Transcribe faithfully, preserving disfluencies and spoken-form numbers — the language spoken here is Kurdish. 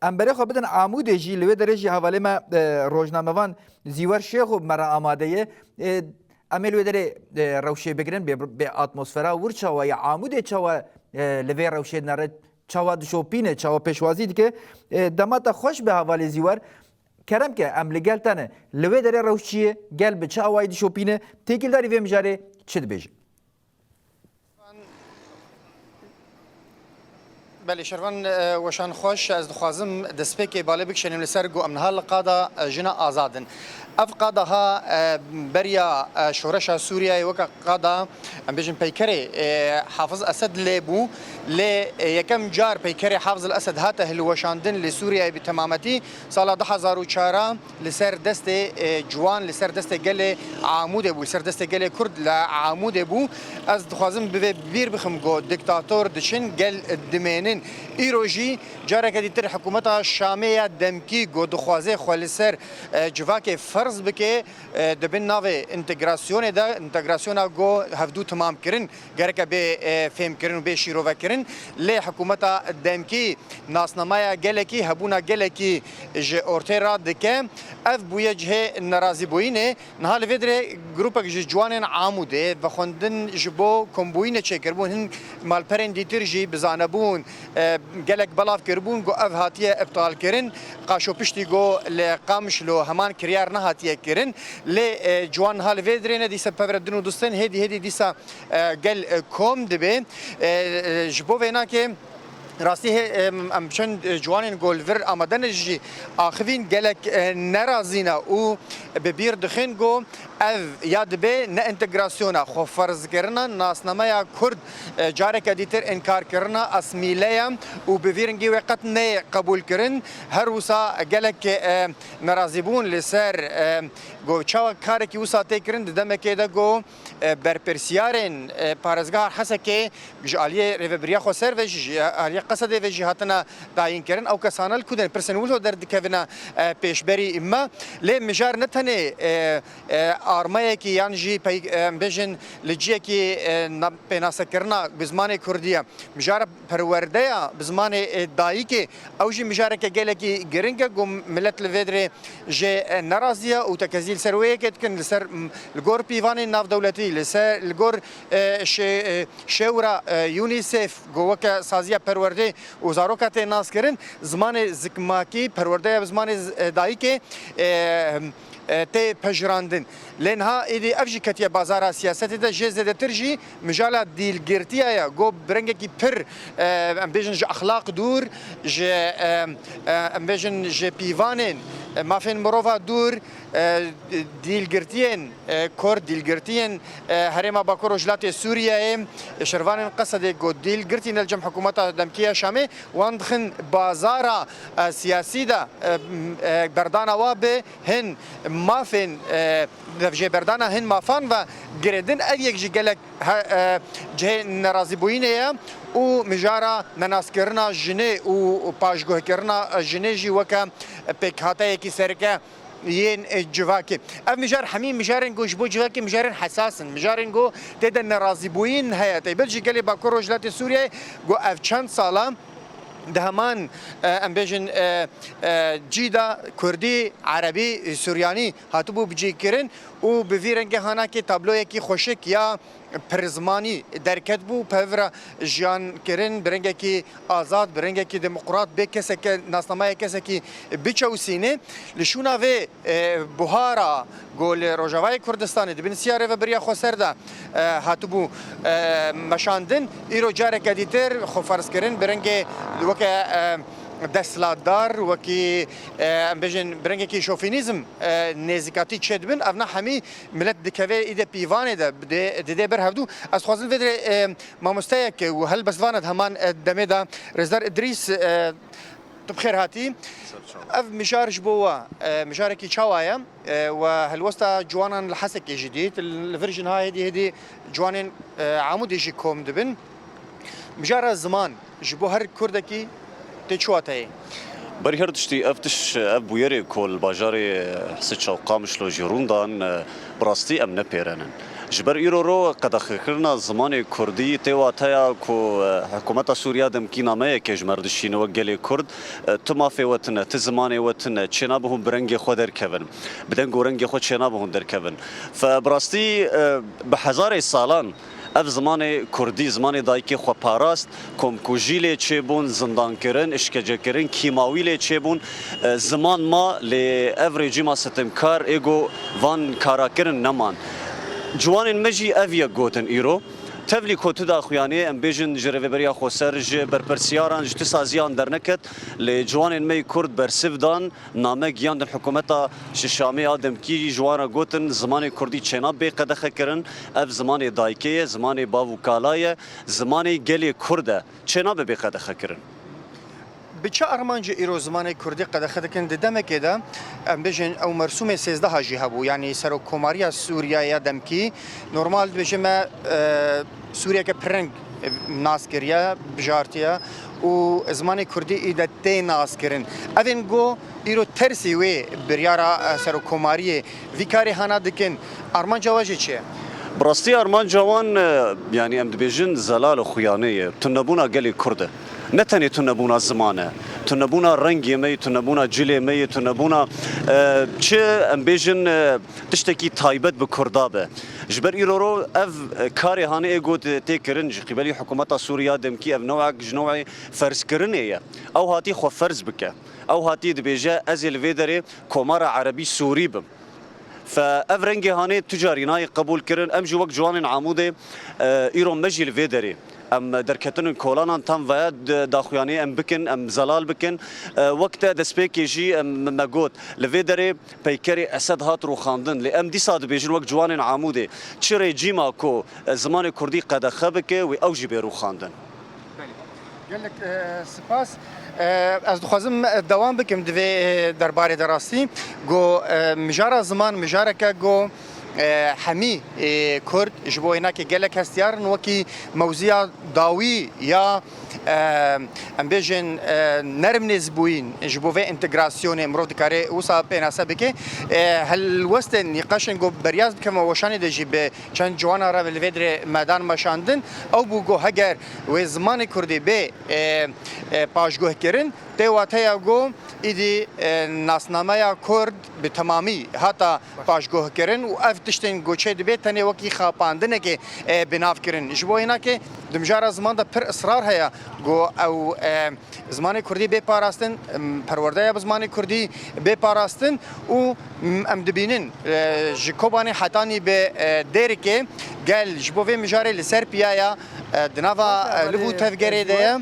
Em berê xwe bidin Amûdê jî, li wê derê jî hevalê me, e, rojnamevan Zîwer Şêxo bi me re amade ye. E, em ê li wê derê, e, rewşê bigirin, bê, bê atmosfera wir çawa ye, Amûdê çawa, e, li vê rewşê dinere, çawa dişopîne, çawa pêşwazî dike. E, dema te xweş be hevalê Zîwer. Kerem ke, em li gel te ne. Li wê derê rewş çi ye? Gel bi çi awayî dişopîne? Têkildarî vê mijarê çi dibêje? Belê, Şervan, e, weşan xweş. Ez dixwazim destpêkê balê bikişênim li ser ku em niha li qada, e, jina azad in. Ev qada ha, e, beriya, e, şoreşa Sûriyeyê weke qada, em bêjin peykerê, e, Hafiz Esed lê bû. Lê, e, yekem car peykerê Hafiz el Esed hate hilweşandin li Sûriyeyê bi temametî sala du hezar û çar a. Li ser destê, e, ciwan, li ser destê gelê Amûdê bû, li ser destê gelê Kurd li Amûdê bû. Ez dixwazim bi vê bîr bixim ku diktator diçin, gel dimênin. Îro jî careke dîtir hikûmeta Şamê ya demkî ku dixwaze xwe li ser, e, civakê ferz bike, e, di bin navê întegrasyonê de, întegrasyona ku hevdû timam kirin, gereke bê, e, fêmkirin û bê şîrovekirin. Lê hikûmeta demkî nasnamaya gelekî, hebûna gelekî ji ortê radike. Ev bûye cihê nerazîbûyînê. Niha li vê dirê grûpek ji ciwanên Amûdê vexwendin ji bo kombûyînê çêkiribûn. Hin malperên dîtir jî bi zanebûn, e, gelek belav kiribûn ku ev hatiye iptalkirin. Qaşo piştî ku li Qamişlo heman kiryar nehatiye kirin. Lê, e, ciwan niha li vê dirê ne, dîsa pevre din û distên hêdî hêdî dîsa, e, gel, e, kom dibe. E, e, ji bo vênakê rastî hê, em, em çend, e, ciwanên ku li vir amade ne jî axivîn gelek, e, nerazî ne û bi bîr dixin ku ev ya dibe ne întegrasyona, xweferzkirina nasnameya Kurd, e, careke dîtir înkarkirina asmîle ye û bi vî rengî wê qet neyê qebûlkirin. Her wisa gelek, e, nerazîbûn li ser, e, ku çawa karekî wisa tê kirin di demekê de ku, e, berpirsiyarên, e, parêzgeha Hesekê ji aliyê Rêvebiriya Xweser ve jî, ji aliyê Qesedê ve jî hatine tayînkirin. Ew kesane li ku din pirsên wilo derdikevine, e, pêşberî me. Lê mijar ne tenê, e, e, armeyekî yan jî pey-, e, em bêjin li ciyekî, e, na-, pênasekirina bi zimanê kurdî ye. Mijara perwerdeya bi zimanê, e, dayikê, ew jî mijareke gelekî giring e ku milet li vê dirê jê, e, nerazî ye û tekezî li ser wê yekê dikin, li ser, m, li gor pîvanên navdewletî, li ser, li gor, e, şê-, e, şêwra, e, UNICEF ku weke saziya perwerdê û zaroka tê naskirin, zimanê zikmakî, perwerdeya bi zimanê z-, e, dayikê, e, e, tê pejirandin. Lê niha êdî ev jî ketiye bazara siyasetê de, jê zêdetir jî mijala dîlgirtiya ye, ku bi rengekî pir, e, em bêjin ji exlaq dûr, ji, e, e, em bêjin ji pîvanên, e, mafên mirova dûr, e, dîlgirtiyên, e, Kurd, dîlgirtiyên, e, Herêma Bakur Rojhilatê Sûriyeyê, e, şervanên Qesedê ku dîlgirtî ne li cem hikûmeta demkî ya Şamê, wan dixin bazara, e, siyasî de, e, m-, e, berdana wa bi hin mafên, e, devjêberdana hin mafan ve girêdin. Ev yek ji gelek he-, e, cihê nerazîbûyînê ye û mijara nenaskirina jinê û paşguhkirina jinê jî weke pêkhateyekî sereke yên civakê. Ev mijar hemî mijarên ku ji bo civakê mijarên hesas in, mijarên ku tê de nerazîbûyîn heye, taybet jî gelê Bakur Rojhilatê Sûriyeyê ku ev çend sala di heman, e, em bêjin, e, e, cî de kurdî, erebî, suryanî hatibû bicihkirin û bi vî rengê hanakê tabloyekî xweşik ya pirzmanî derketibû, pevra jiyan kirin, bi rengekî azad, bi rengekî demokrat, bê keseke, nasnamaya kesekî biçewsîne. Li şûna vê, e, buhara ku li Rojavayê Kurdistanê di bin siya Rêveberiya Xweser de, e, hatibû, e, meşandin, îro careke dîtir xwe ferz kirin, bi rengê weke, e, desthilatdar, wekî, e, em bêjin, bi rengekî şofînîzm, e, nêzîkatî çêdibin. Evna hemî milet dikeve îdê pîvanê de, didê, didê ber hevdû. Ez dixwazim vê dirê, e, mamosteyek û helbestvana di heman, e, demê de, Rêzdar Idrîs, e, tu bi xêr hatî. Ev mijar ji bo we, e, mijarekî çawa ye? E, we helwesta ciwanan li Hesekê jî dît, li vir jî niha hêdî hêdî ciwanên, e, Amûdê jî kom dibin. Mijara ziman ji bo her kurdekî tê çi wateyê? Berî her tiştî ev tiş, ev bûyerê ku li bajarê Hisiça û Qamişlo jî rûn dan, bi rastî em nepêrenin. Ji ber îro ro qedexekirina zimanê kurdî tê wateya ku, e, hikûmeta Sûriya demkî nameyekê ji me re dişîne wek gelê kurd, e, tu mafê we tune, tu zimanê we tune, çênabe hûn bi rengê xwe derkevin. Bi deng û rengê xwe çênabe hûn derkevin. Fe bi rastî, e, bi hezarê salan ev zimanê kurdî, zimanê dayikê xwe parast, komkujî lê çêbûn, zindankirin, işkecekirin, kîmawî lê çêbûn. E, ziman ma, lê ev rejîma sitimkar ê ku van kara kirin neman. Ciwanên me jî ev yek gotin îro. Tevlî ku tu daxuyaniyê, em bêjin ji Rêveberiya Xweser, ji berpirsiyaran, ji tu saziyan derneket, lê ciwanên me yê Kurd bersiv dan, name giyandin hikûmeta ji Şamê ya demkî, ji wan re gotin, zimanê kurdî çênabe qedexe kirin, ev zimanê dayikê ye, zimanê bav û kala ye, zimanê gelê kurd e, çênabe bê qedexe kirin. Bi çi armancê îro zimanê kurdî qedexe dikin? Di demekê de, em bêjin, ew mersûmê sêzdeha jî hebû, yanî serokkomariya Sûriya ya demkî, normal dibêje me, e, Sûriyeke pirreng, e, nas kiriye, bijartiye û zimanê kurdî î de tê nas kirin. Evên go îro tersî wê biryara, e, serokkomariyê vî karê hana dikin. Armanca we jî çi ye? Bi rastî armanca wan, e, yanî em dibêjin zelal û xuyanê ye. Tunebûna gelê kurd e. Ne tenê tunebûna ziman e. Tunebûna rengê me ye, tunebûna cilê me ye, tunebûna, e, çi em bêjin, e, tiştekî taybet bi kurda be. Ji ber îro ro ev, e, karê hanê ê got tê kirin ji qîbelî hikûmeta Sûriya demkî ev newek ji newê ferzkirinê ye. Ew hatî xwe ferz bike. Ew hatî dibêje, ez ê li vê derê Komara Erebî Sûrî bim. Fe ev rengê hanê tu carî nayê qebûl kirin. Em jî wek ciwanên Amûdê, e, îro me jî li vê derê. Em derketinin kolanan tam veya d-, daxuyaniyê em bikin, em zelal bikin. E, wek te destpêkê jî em, me got, li vê derê peykerê Esed hat rûxandin. Lê em dîsa dibêjin wek ciwanên Amûdê. Çi rejîma ku, e, zimanê kurdî qedexe bike wê ew jî bê rûxandin. Belê. Gelek, e, spas. E, ez dixwazim, e, dewam bikim di vê, e, derbarê de rastî. Go, e, mijara ziman, mijareke go, e, hemî, e, Kurd ji bo wênakê gelek hestiyar in wekî mewziya dawî ya, e, em bêjin, e, nerm nêzbûyîn ji bo vê entegrasyonê mirov dikare wisa pênase bike. E, helwestên nîqaşên go beriya ez bikevime weşanê de jî bi çend ciwana re li vê dirê me dan meşandin. Ew bû go heger wê zimanê kurdî bê, e, e, paşguhkirin, tê wateya go îdî, e, nasnameya kurd bi temamî hata paşguhkirin û ev tiştên go çê dibe tenê wekî xapandinekê, e, bi nav kirin. Ji bo hênakê di mijara ziman de pir israr heye go ew, e, zimanê kurdî bê parastin, em, perwerdeya bi zimanê kurdî bê parastin û, em, em dibînin, e, ji Kobanê hetanî bi, e, Dêrikê gel ji bo vê mijarê li ser piya ya, e, di nava, e, liv û tevgerê de ye.